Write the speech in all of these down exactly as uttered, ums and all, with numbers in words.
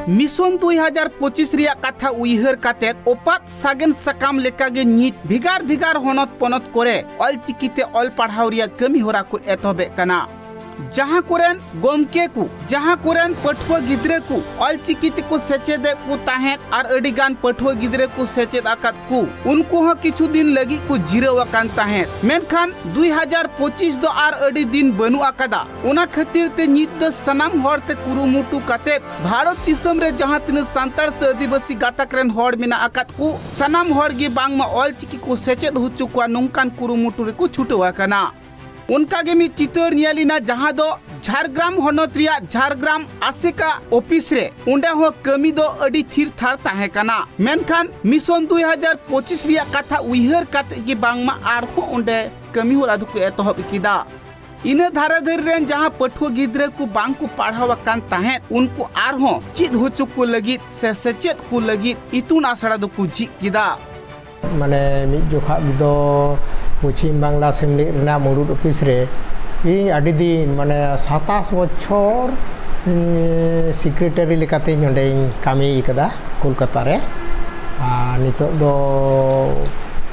Mission ᱫᱩᱭ ᱦᱟᱡᱟᱨ ᱯᱚᱸᱪᱤᱥ ᱨᱮᱭᱟᱜ ᱠᱟᱛᱷᱟ ᱩᱭᱦᱟᱹᱨ ᱠᱟᱛᱮ ᱚᱯᱟᱛ ᱥᱟᱜᱮᱱ ᱥᱟᱠᱟᱢ ᱞᱮᱠᱟᱜᱮ ᱱᱤᱛ ᱵᱷᱮᱜᱟᱨ ᱵᱷᱮᱜᱟᱨ ᱦᱚᱱᱚᱛ ᱯᱚᱱᱚᱛ ᱠᱚᱨᱮ ᱚᱞᱪᱤᱠᱤ ᱛᱮ ᱚᱞ ᱯᱟᱲᱦᱟᱣ ᱨᱮᱭᱟᱜ ᱠᱟᱹᱢᱤ ᱦᱚᱨᱟ ᱠᱚ ᱮᱛᱚᱦᱚᱵᱮᱫ ᱠᱟᱱᱟ᱾ ᱡᱟᱦᱟᱸ ᱠᱚᱨᱮᱱ ᱜᱚᱢᱠᱮ ᱠᱚ, ᱡᱟᱦᱟᱸ ᱠᱚᱨᱮᱱ ᱯᱟᱹᱴᱷᱩᱣᱟᱹ ᱜᱤᱫᱽᱨᱟᱹ ᱠᱚ ᱚᱞᱪᱤᱠᱤ ᱛᱮᱠᱚ ᱥᱮᱪᱮᱫᱮᱫ ᱠᱚ ᱛᱟᱦᱮᱸᱫ ᱟᱨ ᱟᱹᱰᱤ ᱜᱟᱱ ᱯᱟᱹᱴᱷᱩᱣᱟᱹ ᱜᱤᱫᱽᱨᱟᱹ ᱠᱚ ᱥᱮᱪᱮᱫ ᱟᱠᱟᱫ ᱠᱚ, ᱩᱱᱠᱩ ᱦᱚᱸ ᱠᱤᱪᱷᱩ ᱫᱤᱱ ᱞᱟᱹᱜᱤᱫ ᱠᱚ ᱡᱤᱨᱟᱹᱣ ᱟᱠᱟᱱ ᱛᱟᱦᱮᱸᱫ᱾ ᱢᱮᱱᱠᱷᱟᱱ ᱫᱩᱭ ᱦᱟᱡᱟᱨ ᱯᱚᱸᱪᱤᱥ ᱫᱚ ᱟᱨ ᱟᱹᱰᱤ ᱫᱤᱱ ᱵᱟᱹᱱᱩᱜ ᱟᱠᱟᱫᱟ᱾ ᱚᱱᱟ ᱠᱷᱟᱹᱛᱤᱨ ᱛᱮ ᱱᱤᱛ ᱫᱚ ᱥᱟᱱᱟᱢ ᱦᱚᱲ ᱛᱮ ᱠᱩᱨᱩᱢᱩᱴᱩ ᱠᱟᱛᱮᱫ ᱵᱷᱟᱨᱚᱛ ᱫᱤᱥᱚᱢ ᱨᱮ ᱡᱟᱦᱟᱸ ᱛᱤᱱᱟᱹᱜ ᱥᱟᱱᱛᱟᱲ ᱥᱮ ᱟᱹᱫᱤᱵᱟᱹᱥᱤ ᱜᱟᱛᱟᱠ ᱨᱮᱱ ᱦᱚᱲ ᱢᱮᱱᱟᱜ ᱟᱠᱟᱫ ᱠᱚ, ᱥᱟᱱᱟᱢ ᱦᱚᱲ ᱜᱮ ᱵᱟᱝᱢᱟ ᱚᱞᱪᱤᱠᱤ ᱠᱚ ᱥᱮᱪᱮᱫ ᱦᱚᱪᱚ ᱠᱚᱣᱟ, ᱱᱚᱝᱠᱟᱱ ᱠᱩᱨᱩᱢᱩᱴᱩ ᱨᱮᱠᱚ ᱪᱷᱩᱴᱟᱹᱣ ᱟᱠᱟᱱᱟ᱾ ᱚᱱᱠᱟ ᱜᱮ ᱢᱤᱫ ᱪᱤᱛᱟᱹᱨ ᱧᱮᱞ ᱮᱱᱟ, ᱡᱟᱦᱟᱸ ᱫᱚ ᱡᱷᱟᱲᱜᱨᱟᱢ ᱦᱚᱱᱚᱛ ᱨᱮᱭᱟᱜ ᱡᱷᱟᱲᱜᱨᱟᱢ ᱟᱥᱮᱠᱟ ᱚᱯᱷᱤᱥ ᱨᱮ᱾ ᱚᱸᱰᱮ ᱦᱚᱸ ᱠᱟᱹᱢᱤ ᱫᱚ ᱟᱹᱰᱤ ᱛᱷᱤᱨ ᱛᱷᱟᱨ ᱛᱟᱦᱮᱸ ᱠᱟᱱᱟ, ᱢᱮᱱᱠᱷᱟᱱ ᱢᱤᱥᱚᱱ ᱫᱩᱭ ᱦᱟᱡᱟᱨ ᱯᱚᱸᱪᱤᱥ ᱨᱮᱭᱟᱜ ᱠᱟᱛᱷᱟ ᱩᱭᱦᱟᱹᱨ ᱠᱟᱛᱮ ᱜᱮ ᱵᱟᱝᱢᱟ ᱟᱨᱦᱚᱸ ᱚᱸᱰᱮ ᱠᱟᱹᱢᱤ ᱦᱚᱨᱟ ᱫᱚᱠᱚ ᱮᱛᱚᱦᱚᱵ ᱠᱮᱫᱟ᱾ ᱤᱱᱟᱹ ᱫᱷᱟᱨᱮ ᱫᱷᱟᱨᱮ ᱨᱮᱱ ᱡᱟᱦᱟᱸ ᱯᱟᱹᱴᱷᱩᱣᱟᱹ ᱜᱤᱫᱽᱨᱟᱹ ᱠᱚ ᱵᱟᱝ ᱠᱚ ᱯᱟᱲᱦᱟᱣ ᱟᱠᱟᱱ ᱛᱟᱦᱮᱸᱫ, ᱩᱱᱠᱩ ᱟᱨᱦᱚᱸ ᱪᱮᱫ ᱦᱚᱪᱚ ᱠᱚ ᱞᱟᱹᱜᱤᱫ ᱥᱮ ᱥᱮᱪᱮᱫ ᱠᱚ ᱞᱟᱹᱜᱤᱫ ᱤᱛᱩᱱ ᱟᱥᱲᱟ ᱫᱚᱠᱚ ᱡᱷᱤᱡ ᱠᱮᱫᱟ᱾ ᱢᱟᱱᱮ ᱢᱤᱫ ᱡᱚᱠᱷᱟ ᱫᱚ ᱯᱚᱪᱷᱤᱢ ᱵᱟᱝᱞᱟ ᱥᱮᱢᱞᱮᱫ ᱨᱮᱱᱟᱜ ᱢᱩᱲᱩᱫ ᱚᱯᱷᱤᱥ ᱨᱮ ᱤᱧ ᱟᱹᱰᱤ ᱫᱤᱱ, ᱢᱟᱱᱮ ᱥᱟᱛᱟᱥ ᱵᱚᱪᱷᱚᱨ, ᱩᱸ, ᱥᱮᱠᱨᱮᱴᱟᱨᱤ ᱞᱮᱠᱟᱛᱮ ᱱᱚᱸᱰᱮᱧ ᱠᱟᱹᱢᱤ ᱠᱟᱫᱟ ᱠᱳᱞᱠᱟᱛᱟ ᱨᱮ᱾ ᱟᱨ ᱱᱤᱛᱚᱜ ᱫᱚ,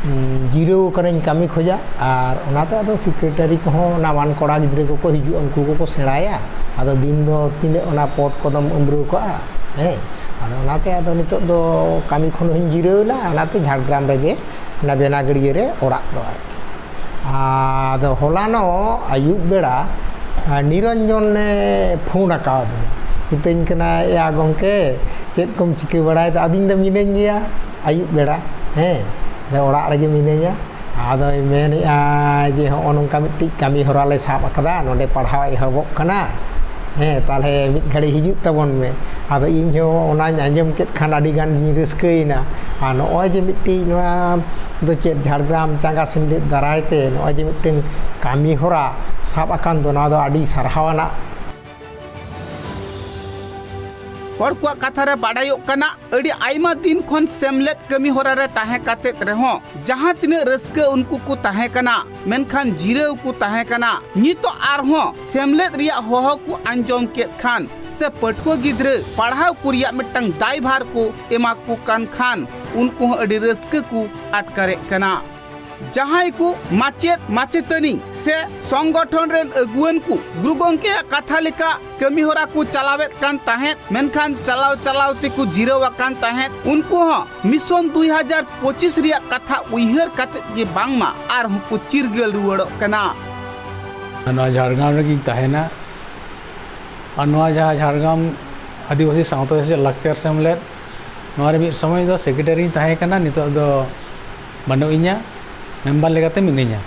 ᱩᱸ, ᱡᱤᱨᱟᱹᱣ ᱠᱟᱱᱟᱧ ᱠᱟᱹᱢᱤ ᱠᱷᱚᱡᱟᱜ᱾ ᱟᱨ ᱚᱱᱟᱛᱮ ᱟᱫᱚ ᱥᱮᱠᱨᱮᱴᱟᱨᱤ ᱠᱚᱦᱚᱸ ᱱᱟᱣᱟᱱ ᱠᱚᱲᱟ ᱜᱤᱫᱽᱨᱟᱹ ᱠᱚᱠᱚ ᱦᱤᱡᱩᱜᱼᱟ, ᱩᱱᱠᱩ ᱠᱚᱠᱚ ᱥᱮᱬᱟᱭᱟ᱾ ᱟᱫᱚ ᱫᱤᱱ ᱫᱚ ᱛᱤᱱᱟᱹᱜ ᱚᱱᱟ ᱯᱚᱫᱽ ᱠᱚᱫᱚᱢ ᱩᱢᱨᱟᱹᱣ ᱠᱟᱜᱼᱟ, ᱦᱮᱸ᱾ ᱟᱫᱚ ᱚᱱᱟᱛᱮ ᱟᱫᱚ ᱱᱤᱛᱚᱜ ᱫᱚ ᱠᱟᱹᱢᱤ ᱠᱷᱚᱱ ᱦᱚᱸᱧ ᱡᱤᱨᱟᱹᱣ ᱮᱱᱟ, ᱚᱱᱟᱛᱮ ᱡᱷᱟᱲᱜᱨᱟᱢ ᱨᱮᱜᱮ ᱚᱱᱟ ᱵᱮᱱᱟᱜᱟᱹᱲᱤᱭᱟᱹ ᱨᱮ ᱚᱲᱟᱜ ᱫᱚ ᱟᱨᱠᱤ᱾ ᱟᱫᱚ ᱦᱚᱞᱟᱱᱚᱜ ᱟᱹᱭᱩᱵ ᱵᱮᱲᱟ, ᱟᱨ ᱱᱤᱨᱚᱧᱡᱚᱱᱮ ᱯᱷᱳᱱ ᱟᱠᱟᱣᱫᱤᱧᱟ, ᱢᱤᱛᱟᱹᱧ ᱠᱟᱱᱟ, "ᱮᱭᱟ ᱜᱚᱢᱠᱮ, ᱪᱮᱫ ᱠᱚᱢ ᱪᱤᱠᱟᱹ ᱵᱟᱲᱟᱭᱮᱫᱟ?" ᱟᱫᱚᱧ ᱫᱚ ᱢᱤᱱᱟᱹᱧ ᱜᱮᱭᱟ ᱟᱹᱭᱩᱵ ᱵᱮᱲᱟ, ᱦᱮᱸ, ᱟᱫᱚ ᱚᱲᱟᱜ ᱨᱮᱜᱮ ᱢᱤᱱᱟᱹᱧᱟ᱾ ᱟᱫᱚᱭ ᱢᱮᱱᱮᱫᱼᱟ ᱡᱮ, "ᱦᱚᱸᱜᱼᱚ ᱱᱚᱝᱠᱟ ᱢᱤᱫᱴᱤᱡ ᱠᱟᱹᱢᱤ ᱦᱚᱨᱟ ᱞᱮ ᱥᱟᱵ ᱟᱠᱟᱫᱟ, ᱱᱚᱰᱮ ᱯᱟᱲᱦᱟᱣ ᱮᱦᱚᱵᱚᱜ ᱠᱟᱱᱟ, ᱦᱮᱸ, ᱛᱟᱦᱚᱞᱮ ᱢᱤᱫ ᱜᱷᱟᱹᱲᱤᱡ ᱦᱤᱡᱩᱜ ᱛᱟᱵᱚᱱ ᱢᱮ᱾" ᱟᱫᱚ ᱤᱧ ᱦᱚᱸ ᱚᱱᱟᱧ ᱟᱸᱡᱚᱢ ᱠᱮᱫ ᱠᱷᱟᱱ ᱟᱹᱰᱤ ᱜᱟᱱ ᱜᱤᱧ ᱨᱟᱹᱥᱠᱟᱹᱭᱮᱱᱟ᱾ ᱟᱨ ᱱᱚᱜᱼᱚᱭ ᱡᱮ ᱢᱤᱫᱴᱤᱡ ᱱᱚᱣᱟ ᱫᱚ ᱪᱮᱫ, ᱡᱷᱟᱲᱜᱨᱟᱢ ᱪᱟᱸᱜᱟ ᱥᱮᱢᱞᱮᱫ ᱫᱟᱨᱟᱭ ᱛᱮ ᱱᱚᱜᱼᱚᱭ ᱡᱮ ᱢᱤᱫᱴᱟᱝ ᱠᱟᱹᱢᱤ ᱦᱚᱨᱟ ᱥᱟᱵ ᱟᱠᱟᱱ ᱫᱚ, ᱱᱚᱣᱟ ᱫᱚ ᱟᱹᱰᱤ ᱥᱟᱨᱦᱟᱣ ᱟᱱᱟᱜ᱾ ᱦᱚᱲ ᱠᱚᱣᱟᱜ ᱠᱟᱛᱷᱟ ᱨᱮ ᱵᱟᱰᱟᱭᱚᱜ ᱠᱟᱱᱟ, ᱟᱹᱰᱤ ᱟᱭᱢᱟ ᱫᱤᱱ ᱠᱷᱚᱱ ᱥᱮᱢᱞᱮᱫ ᱠᱟᱹᱢᱤ ᱦᱚᱨᱟ ᱨᱮ ᱛᱟᱦᱮᱸ ᱠᱟᱛᱮᱫ ᱨᱮᱦᱚᱸ ᱡᱟᱦᱟᱸ ᱛᱤᱱᱟᱹᱜ ᱨᱟᱹᱥᱠᱟᱹ ᱩᱱᱠᱩ ᱠᱚ ᱛᱟᱦᱮᱸ ᱠᱟᱱᱟ, ᱢᱮᱱᱠᱷᱟᱱ ᱡᱤᱨᱟᱹᱣ ᱠᱚ ᱛᱟᱦᱮᱸ ᱠᱟᱱᱟ᱾ ᱱᱤᱛᱚᱜ ᱟᱨᱦᱚᱸ ᱥᱮᱢᱞᱮᱫ ᱨᱮᱭᱟᱜ ᱦᱚᱦᱚ ᱠᱚ ᱟᱸᱡᱚᱢ ᱠᱮᱫ ᱠᱷᱟᱱ ᱥᱮ ᱯᱟᱹᱴᱷᱩᱣᱟᱹ ᱜᱤᱫᱽᱨᱟᱹ ᱯᱟᱲᱦᱟᱣ ᱠᱚ ᱨᱮᱭᱟᱜ ᱢᱤᱫᱴᱟᱝ ᱫᱟᱭᱵᱷᱟᱨ ᱠᱚ ᱮᱢᱟ ᱠᱚ ᱠᱟᱱ ᱠᱷᱟᱱ ᱩᱱᱠᱩ ᱦᱚᱸ ᱟᱹᱰᱤ ᱨᱟᱹᱥᱠᱟᱹ ᱠᱚ ᱟᱴᱠᱟᱨᱮᱫ ᱠᱟᱱᱟ᱾ ᱡᱟᱦᱟᱸᱭ ᱠᱚ ᱢᱟᱪᱮᱫ ᱢᱟᱪᱮᱛᱟᱹᱱᱤ ᱥᱮ ᱥᱚᱝᱜᱚᱴᱷᱚᱱ ᱨᱮᱱ ᱟᱹᱜᱩᱣᱟᱹᱱ ᱠᱚ ᱜᱩᱨᱩ ᱜᱚᱢᱠᱮᱭᱟᱜ ᱠᱟᱛᱷᱟ ᱞᱮᱠᱟ ᱠᱟᱹᱢᱤ ᱦᱚᱨᱟ ᱠᱚ ᱪᱟᱞᱟᱣᱮᱫ ᱠᱟᱱ ᱛᱟᱦᱮᱸᱫ, ᱢᱮᱱᱠᱷᱟᱱ ᱪᱟᱞᱟᱣ ᱪᱟᱞᱟᱣ ᱛᱮᱠᱚ ᱡᱤᱨᱟᱹᱣ ᱟᱠᱟᱱ ᱛᱟᱦᱮᱸᱫ, ᱩᱱᱠᱩ ᱦᱚᱸ ᱢᱤᱥᱚᱱ ᱫᱩᱭ ᱦᱟᱡᱟᱨ ᱯᱚᱸᱪᱤᱥ ᱨᱮᱭᱟᱜ ᱠᱟᱛᱷᱟ ᱩᱭᱦᱟᱹᱨ ᱠᱟᱛᱮᱫ ᱜᱮ ᱵᱟᱝᱢᱟ ᱟᱨᱦᱚᱸ ᱠᱚ ᱪᱤᱨᱜᱟᱹᱞ ᱨᱩᱣᱟᱹᱲᱚᱜ ᱠᱟᱱᱟ᱾ ᱱᱚᱣᱟ ᱡᱷᱟᱲᱜᱨᱟᱢ ᱨᱮᱜᱤᱧ ᱛᱟᱦᱮᱱᱟ᱾ ᱟᱨ ᱱᱚᱣᱟ ᱡᱟᱦᱟᱸ ᱡᱷᱟᱲᱜᱨᱟᱢ ᱟᱹᱫᱤᱵᱟᱹᱥᱤ ᱥᱟᱶᱛᱟ ᱥᱮᱪᱮᱫ ᱞᱟᱠᱪᱟᱨ ᱥᱮᱢᱞᱮᱫ, ᱱᱚᱣᱟ ᱨᱮ ᱢᱤᱫ ᱥᱚᱢᱚᱭ ᱫᱚ ᱥᱮᱠᱨᱮᱴᱟᱨᱤᱧ ᱛᱟᱦᱮᱸ ᱠᱟᱱᱟ, ᱱᱤᱛᱚᱜ ᱫᱚ ᱵᱟᱹᱱᱩᱜ ᱤᱧᱟ, ᱢᱮᱢᱵᱟᱨ ᱞᱮᱠᱟᱛᱮ ᱢᱤᱱᱟᱹᱧᱟ᱾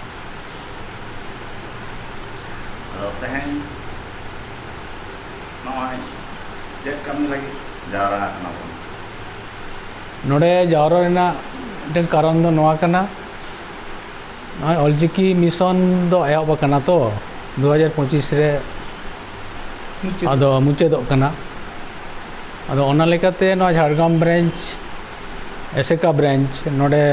ᱟᱫᱚ ᱛᱮᱦᱮᱧ ᱱᱚᱜᱼᱚᱭ ᱪᱮᱫ ᱠᱟᱹᱢᱤ ᱞᱟᱹᱜᱤᱫ ᱡᱟᱣᱨᱟ ᱟᱠᱟᱱᱟ ᱵᱚᱱ? ᱱᱚᱰᱮ ᱡᱟᱣᱨᱟ ᱨᱮᱱᱟᱜ ᱢᱤᱫᱴᱮᱱ ᱠᱟᱨᱚᱱ ᱫᱚ ᱱᱚᱣᱟ ᱠᱟᱱᱟ, ᱱᱚᱜᱼᱚᱭ ᱚᱞᱪᱤᱠᱤ ᱢᱤᱥᱚᱱ ᱫᱚ ᱮᱦᱚᱵ ᱟᱠᱟᱱᱟ ᱛᱚ ᱫᱩ ᱦᱟᱡᱟᱨ ᱯᱚᱸᱪᱤᱥ ᱨᱮ, ᱢᱩᱪᱟᱹᱫ᱾ ᱟᱫᱚ ᱢᱩᱪᱟᱹᱫᱚᱜ ᱠᱟᱱᱟ᱾ ᱟᱫᱚ ᱚᱱᱟ ᱞᱮᱠᱟᱛᱮ ᱱᱚᱣᱟ ᱡᱷᱟᱲᱜᱨᱟᱢ ᱵᱨᱟᱧᱪ, ᱮᱥᱮᱠᱟ ᱵᱨᱟᱧᱪ, ᱱᱚᱰᱮ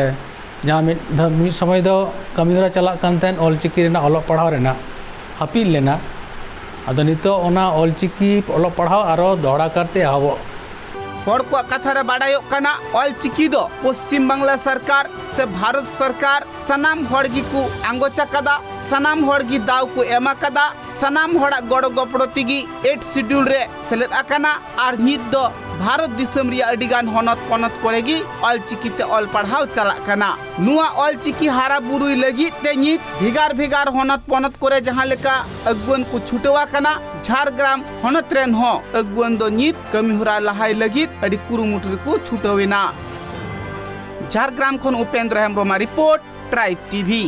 ᱡᱟᱦᱟᱸ ᱢᱤᱫ ᱫᱷᱟᱣ, ᱢᱤᱫ ᱥᱚᱢᱚᱭ ᱫᱚ ᱠᱟᱹᱢᱤ ᱦᱚᱨᱟ ᱪᱟᱞᱟᱜ ᱠᱟᱱ ᱛᱟᱦᱮᱸᱫ ᱚᱞᱪᱤᱠᱤ ᱨᱮᱱᱟᱜ ᱚᱞᱚᱜ ᱯᱟᱲᱦᱟᱣ ᱨᱮᱱᱟᱜ, ᱦᱟᱹᱯᱤᱫ ᱞᱮᱱᱟ᱾ ᱟᱫᱚ ᱱᱤᱛᱚᱜ ᱚᱱᱟ ᱚᱞᱪᱤᱠᱤ ᱚᱞᱚᱜ ᱯᱟᱲᱦᱟᱣ ᱟᱨᱚ ᱫᱚᱦᱲᱟ ᱠᱟᱨᱛᱮ ᱮᱦᱚᱵᱚᱜ᱾ ᱦᱚᱲ ᱠᱚᱣᱟᱜ ᱠᱟᱛᱷᱟ ᱨᱮ ᱵᱟᱰᱟᱭᱚᱜ ᱠᱟᱱᱟ, ᱚᱞᱪᱤᱠᱤ ᱫᱚ ᱯᱚᱥᱪᱤᱢ ᱵᱟᱝᱞᱟ ᱥᱚᱨᱠᱟᱨ ᱥᱮ ᱵᱷᱟᱨᱚᱛ ᱥᱚᱨᱠᱟᱨ ᱥᱟᱱᱟᱢ ᱦᱚᱲ ᱜᱮᱠᱚ ᱟᱸᱜᱚᱪ ᱟᱠᱟᱫᱟ, ᱥᱟᱱᱟᱢ ᱦᱚᱲ ᱜᱮ ᱫᱟᱣ ᱠᱚ ᱮᱢ ᱟᱠᱟᱫᱟ, ᱥᱟᱱᱟᱢ ᱦᱚᱲᱟᱜ ᱜᱚᱲᱚ ᱜᱚᱯᱚᱲᱚ ᱛᱮᱜᱮ ᱮᱭᱤᱴ ᱥᱤᱰᱩᱞ ᱨᱮ ᱥᱮᱞᱮᱫ ᱟᱠᱟᱱᱟ᱾ ᱟᱨ ᱱᱤᱛ ᱫᱚ ᱵᱷᱟᱨᱚᱛ ᱫᱤᱥᱚᱢ ᱨᱮᱭᱟᱜ ᱟᱹᱰᱤ ᱜᱟᱱ ᱦᱚᱱᱚᱛ ᱯᱚᱱᱚᱛ ᱠᱚᱨᱮ ᱜᱮ ᱚᱞᱪᱤᱠᱤ ᱛᱮ ᱚᱞ ᱯᱟᱲᱦᱟᱣ ᱪᱟᱞᱟᱜ ᱠᱟᱱᱟ᱾ ᱱᱚᱣᱟ ᱚᱞᱪᱤᱠᱤ ᱦᱟᱨᱟ ᱵᱩᱨᱩᱭ ᱞᱟᱹᱜᱤᱫ ᱛᱮ ᱱᱤᱛ ᱵᱷᱮᱜᱟᱨ ᱵᱷᱮᱜᱟᱨ ᱦᱚᱱᱚᱛ ᱯᱚᱱᱚᱛ ᱠᱚᱨᱮ ᱡᱟᱦᱟᱸ ᱞᱮᱠᱟ ᱟᱹᱜᱩᱣᱟᱹᱱ ᱠᱚ ᱪᱷᱩᱴᱟᱹᱣ ᱟᱠᱟᱱᱟ, ᱡᱷᱟᱲᱜᱨᱟᱢ ᱦᱚᱱᱚᱛ ᱨᱮᱱ ᱦᱚᱸ ᱟᱹᱜᱩᱣᱟᱹᱱ ᱫᱚ ᱱᱤᱛ ᱠᱟᱹᱢᱤ ᱦᱚᱨᱟ ᱞᱟᱦᱟᱭ ᱞᱟᱹᱜᱤᱫ ᱟᱹᱰᱤ ᱠᱩᱨᱩᱢᱩᱴᱩ ᱨᱮᱠᱚ ᱪᱷᱩᱴᱟᱹᱣ ᱮᱱᱟ᱾ ᱡᱷᱟᱲᱜᱨᱟᱢ ᱠᱷᱚᱱ ᱩᱯᱮᱱᱫᱨᱚ ᱦᱮᱢᱵᱨᱚᱢᱟᱜ ᱨᱤᱯᱳᱨᱴ, ᱴᱨᱟᱭᱤᱵᱽ ᱴᱤᱵᱷᱤ᱾